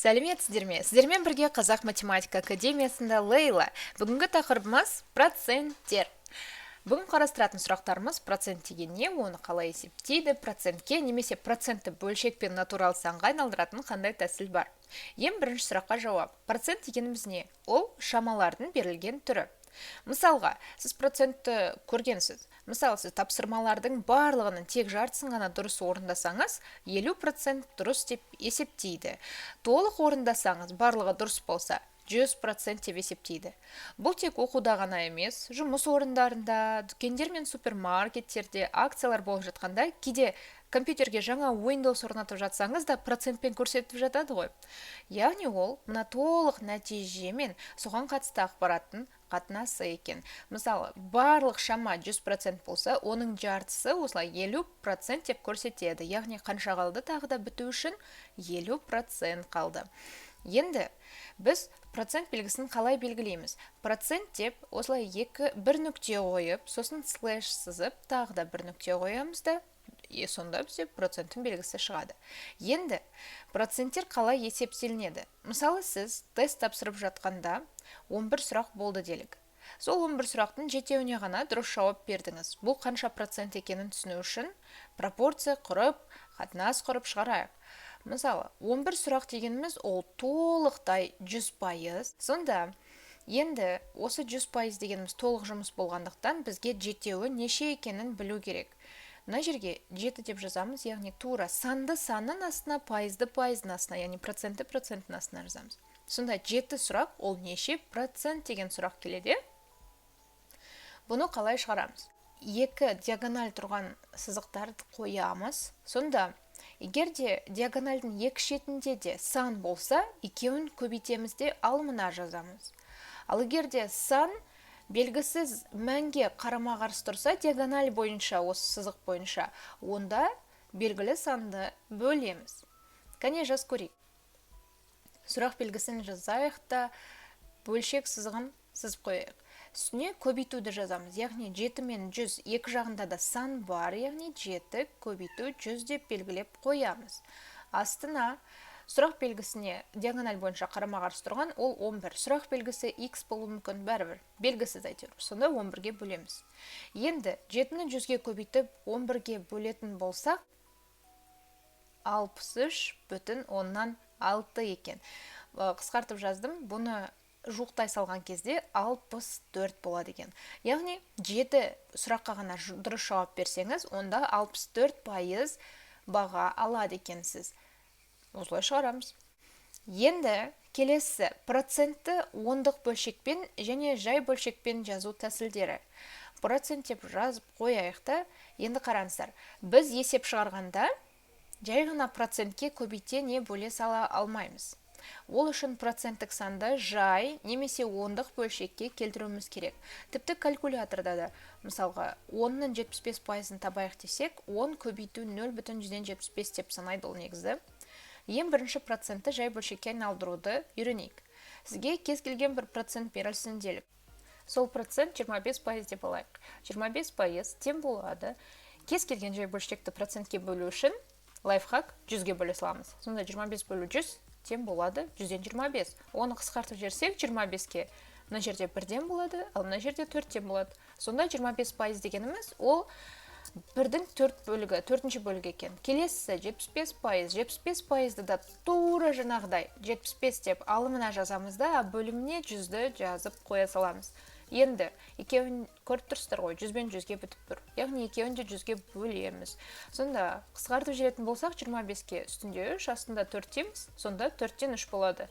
Сәлеметсіздер ме? Сіздермен бірге Қазақ математика академиясында Лейла. Бүгінгі тақырыбымыз – проценттер. Бүгін қарастыратын сұрақтарымыз: процент деген не, оны қалай есептейді, процентке немесе процентті бөлшек пен натурал санға айналдыратын қандай тәсіл бар? Ең бірінші сұраққа жауап. Процент дегеніміз не? Ол шамалардың берілген түрі. Мысалға, сіз процентті көргенсіз. Мысалы, сіз тапсырмалардың барлығының тек жартысын ғана дұрыс орындасаңыз, 50% дұрыс деп есептейді. Толық орындасаңыз, барлығы дұрыс болса, 100% деп есептейді. Бұл тек оқуда ғана емес, жұмыс орындарында, дүкендер мен супермаркеттерде акциялар болып жатқанда, кейде компьютерге жаңа Windows орнатып жатсаңыз да, процентпен көрсетіп жатады ғой. Яғни ол мына толық нәтиже мен соған қатысты ақпараттың қатынасы екен. Мысалы, барлық шама 100% болса, оның жартысы осылай 50% деп көрсетеді. Яғни қанша қалды тағы да біту үшін? 50% қалды. Енді біз процент белгісін қалай белгілейміз? Процент деп осылай екі бір нүкте қойып, сосын слэш сызып, тағы да бір нүкте қоямыз да, и сонда бізде проценттің белгісі шығады. Енді проценттер қалай есептелінеді? Мысалы, сіз тест тапсырып жатқанда 11 сұрақ болды делік. Сол 11 сұрақтың жетеуіне ғана дұрыс жауап бердіңіз. Бұл қанша процент екенін түсіну үшін пропорция құрып, қатынас құрып шығарайық. Мысалы, 11 сұрақ дегеніміз ол толықтай 100%. Сонда енді осы 100% дегеніміз толық жұмыс болғандықтан, бізге жетеуі неше екенін білу керек. Мына жерге жеті деп жазамыз, яғни тура санды санның астына, пайызды пайыздың астына, яғни процентті проценттің астына жазамыз. Сонда жеті сұрақ ол неше процент деген сұрақ келеді. Бұны қалай шығарамыз? Екі диагональ тұрған сызықтарды қоямыз. Сонда егер де диагональдың екі шетінде де сан болса, екеуін көбейтеміз де, алымына жазамыз. Ал егер де сан белгісіз мәнге қарама қарсы тұрса, диагональ бойынша, осы сызық бойынша, онда белгілі санды бөлеміз. Кәне, жазып көрейік. Сұрақ белгісін жазайық та, бөлшек сызығын сызып қояйық. Үстіне көбейтуді жазамыз, яғни жеті мен 100, екі жағында да сан бар, яғни жеті көбейту 100 деп белгілеп қоямыз. Астына сұрақ белгісіне диагональ бойынша қарама қарсы тұрған ол 11. Сұрақ белгісі x болуы мүмкін, бәрібір, белгісіз әйтеуір. Сонда 11-ге бөлеміз. Енді жетіні 100-ге көбейтіп, 11-ге бөлетін болсақ, 63,6 екен. Қысқартып жаздым. Бұны жуықтай салған кезде 64 болады екен. Яғни жеті сұраққа ғана дұрыс жауап берсеңіз, онда 64% баға алады екенсіз. Осылай шығарамыз. Енді келесі: процентті ондық бөлшекпен және жай бөлшекпен жазу тәсілдері. Процент деп жазып қояйық та. Енді қараңыздар, біз есеп шығарғанда жай ғана процентке көбейте не бөле сала алмаймыз. Ол үшін проценттік санды жай немесе ондық бөлшекке келтіруіміз керек. Тіпті калькуляторда да, мысалға, 10-ның 75 пайызын табайық десек, 10 көбейту 0,75 деп санайды ол негізі. Ең бірінші процентті жай бөлшекке айналдыруды үйренейік. Сізге кез келген бір процент берілсін делік. Сол процент 25% деп алайық. 25% тең болады. Кез келген жай бөлшекті процентке бөлу үшін лайфхак: 100-ге бөле саламыз. Сонда 25 бөлу 100 тең болады 100-ден 25. Оны қысқартып жіберсек, 25-ке мына жерде бірден болады, ал мына жерде төрттен болады. Сонда 25% дегеніміз ол бірдің төрт бөлігі, төртінші бөлігі екен. Келесісі 75%. 75 пайызды да тура жаңағыдай 75 деп алымына жазамыз да, бөліміне 100-ді жазып қоя саламыз. Енді екеуін көріп тұрсыздар ғой, 100 бен 100-ге бітіп тұр, яғни екеуін де 100-ге бөлеміз. Сонда қысқартып жіберетін болсақ, 25-ке үстінде үш, астында төрт дейміз, сонда төрттен үш болады.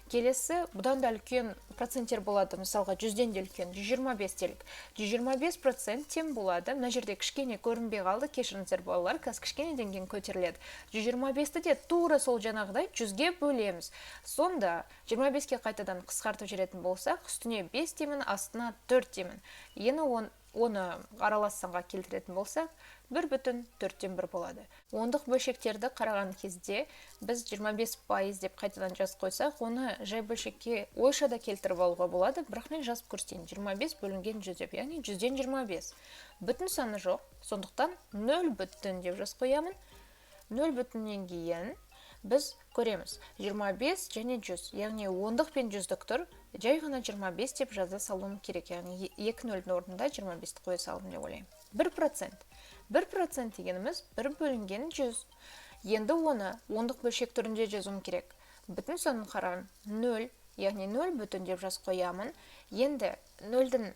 Келесі бұдан да үлкен проценттер болады. Мысалға, 100-ден де үлкен, 125 делік. 125% тең болады. Мына жерде кішкене көрінбей қалды, кешіріңіздер, балалар, қазір кішкенеден кейін көтеріледі. 125-ті де тура сол жаңағыдай 100-ге бөлеміз. Сонда 25-ке қайтадан қысқартып жіберетін болсақ, үстіне 5 деймін, астына 4 деймін. Енді оны аралас санға келтіретін болсақ, 1,1 болады. Ондық бөлшектерді қараған кезде, біз 25% деп қайтадан жазып қойсақ, оны жай бөлшекке ойша да келтіріп алуға болады, бірақ мен жазып көрсетейін: 25 бөлінген 100 деп, яғни 100-ден 25. Бүтін саны жоқ, сондықтан 0 бүтін деп жазып қоямын. 0 бүтіннен кейін Біз көреміз 25 және 100, яғни ондық пен жүздік тұр, жай ғана 25 деп жаза салуым керек, яғни 2 нөлдің орнында 25-ті қоя салдым деп ойлаймын. 1%. 1% дегеніміз 1 бөлінген 100. Енді оны ондық бөлшек түрінде жазуым керек. Бүтін санын қараймын, 0, яғни 0 бүтін деп жазып қоямын. Енді 0-дің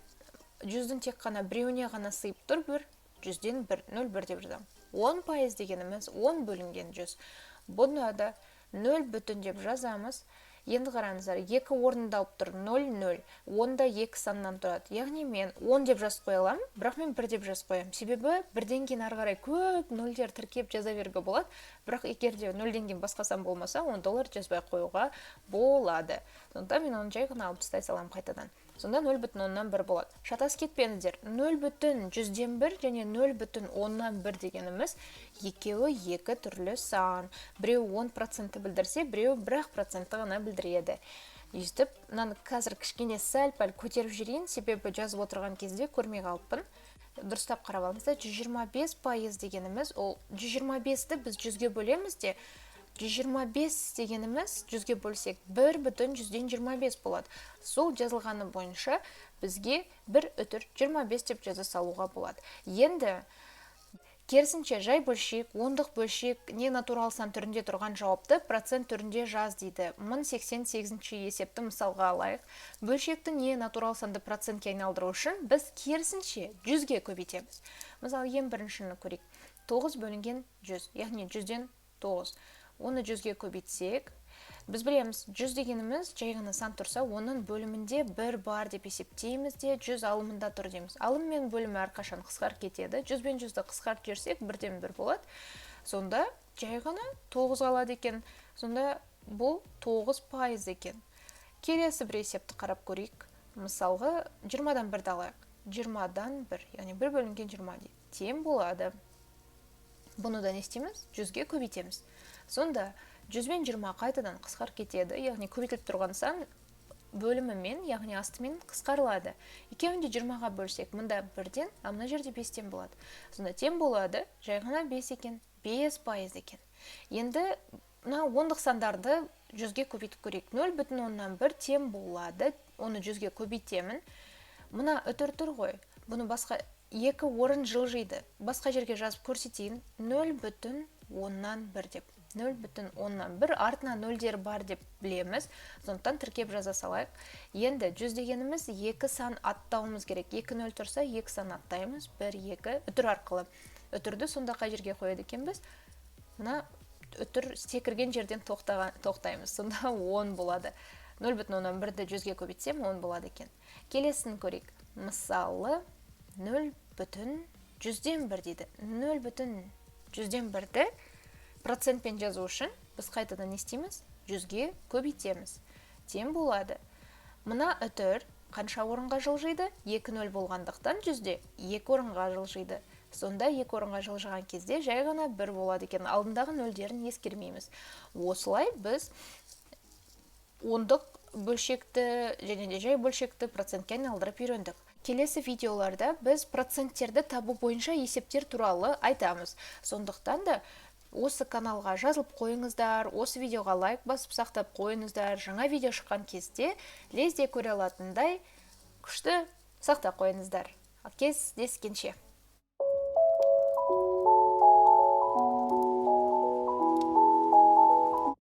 100-дің тек қана біреуіне ғана сыйып тұр, 1, 100-ден 1, 0,1 деп жазамын. 10% дегеніміз 10 бөлінген 100. Бұны да 0 бүтін деп жазамыз. Енді қараңыздар, 2 орынды алып тұр, 0, 0. 10-да 2 саннан тұрады. Яғни мен 10 деп жазып қоя аламын, бірақ мен 1 деп жазып қоямын. Себебі бірден кейін ары қарай көп нөлдер тіркеп жаза беруге болады. Бірақ егер де нөлден кейін басқа сан болмаса, онда олар жазбай қоюға болады. Сондықтан мен оны жай ғана алып тастай саламын қайтадан. Сонда 0,1 болады. Шатасып кетпеңіздер. 0,1 және 0,1 дегеніміз екеуі екі түрлі сан. Біреуі 10% білдірсе, біреуі 1% ғана білдіреді. Өйстіп, мынаны қазір кішкене сәл-пәл көтеріп жіберейін, себебі жазып отырған кезде көрмей қалыппын. Дұрыстап қарап алыңыздар, 125% дегеніміз, ол 125-ті біз 100-ге бөлеміз де, 125 дегеніміз 100-ге бөлсек 1,25 болады. Сол жазылғаны бойынша бізге 1,25 деп жаза салуға болады. Енді керісінше жай бөлшек, ондық бөлшек, не натурал сан түрінде тұрған жауапты процент түрінде жаз дейді. 1088-ші есепті мысалға алайық. Бөлшекті не натурал санды процентке айналдыру үшін біз керісінше 100-ге көбейтеміз. Мысалы, ең біріншіні көрейік. 9 бөлінген 100, яғни 100-ден 9. Оны 100-ге көбейтсек, біз білеміз, 100 дегеніміз жай ғана сан тұрса, оның бөлімінде 1 бар деп есептейміз де, 100 алымында тұр дейміз. Алым мен бөлімі әрқашан қысқарып кетеді. 100 бен 100-ді қысқартып жіберсек, 1-ден 1 болады. Сонда жай ғана 9 қалады екен. Сонда бұл 9% екен. Келесі бір есепті қарап көрейік. Мысалға, 20-дан 1-ді алайық. 20-дан 1, яғни 1 бөлінген 20 дейді. Тең болады. Бұны да не істейміз? 100-ге көбейтеміз. Сонда 100 бен 20 қайтадан қысқарып кетеді, яғни көбейтіліп тұрған сан бөлімімен, яғни астымен қысқарылады. Екеуін де 20-ға бөлсек, мында 1-ден, а мына жерде 5-тен болады. Сонда тең болады, жай ғана 5 екен, 5% екен. Енді мына ондық сандарды 100-ге көбейтіп көрейік. 0,1 тең болады, оны 100-ге көбейтемін. Мына үтір тұр ғой, бұны басқа 2 орын жылжиды. Басқа жерге жазып көрсетейін. 0,1 деп. 0,1 артына нөлдер бар деп білеміз. Сондықтан тіркеп жаза салайық. Енді 100 дегеніміз 2 сан аттауымыз керек. 2 нөл тұрса, 2 сан аттаймыз. 1, 2, үтір арқылы. Үтірді сонда қай жерге қояды екенбіз? Мына үтір секірген жерден тоқтаймыз. Сонда 10 болады. 0,1-ді 100-ге көбейтсем, 10 болады екен. Келесін көрейік. Мысалы, 0,1 дейді. 0,1-ді процентпен жазу үшін біз қайтадан не істейміз? 100-ге көбейтеміз. Тең болады. Мына үтір қанша орынға жылжиды? 2 нөл болғандықтан 100-де 2 орынға жылжиды. Сонда 2 орынға жылжыған кезде жай ғана 1 болады екен. Алдындағы нөлдерін ескермейміз. Осылай біз ондық бөлшекті және де жай бөлшекті процентке айналдырып үйрендік. Келесі видеоларда біз проценттерді табу бойынша есептер туралы айтамыз. Сондықтан да осы каналға жазылып қойыңыздар, осы видеоға лайк басып сақтап қойыңыздар. Жаңа видео шыққан кезде лезде көре алатындай күшті сақтап қойыңыздар. Кездескенше.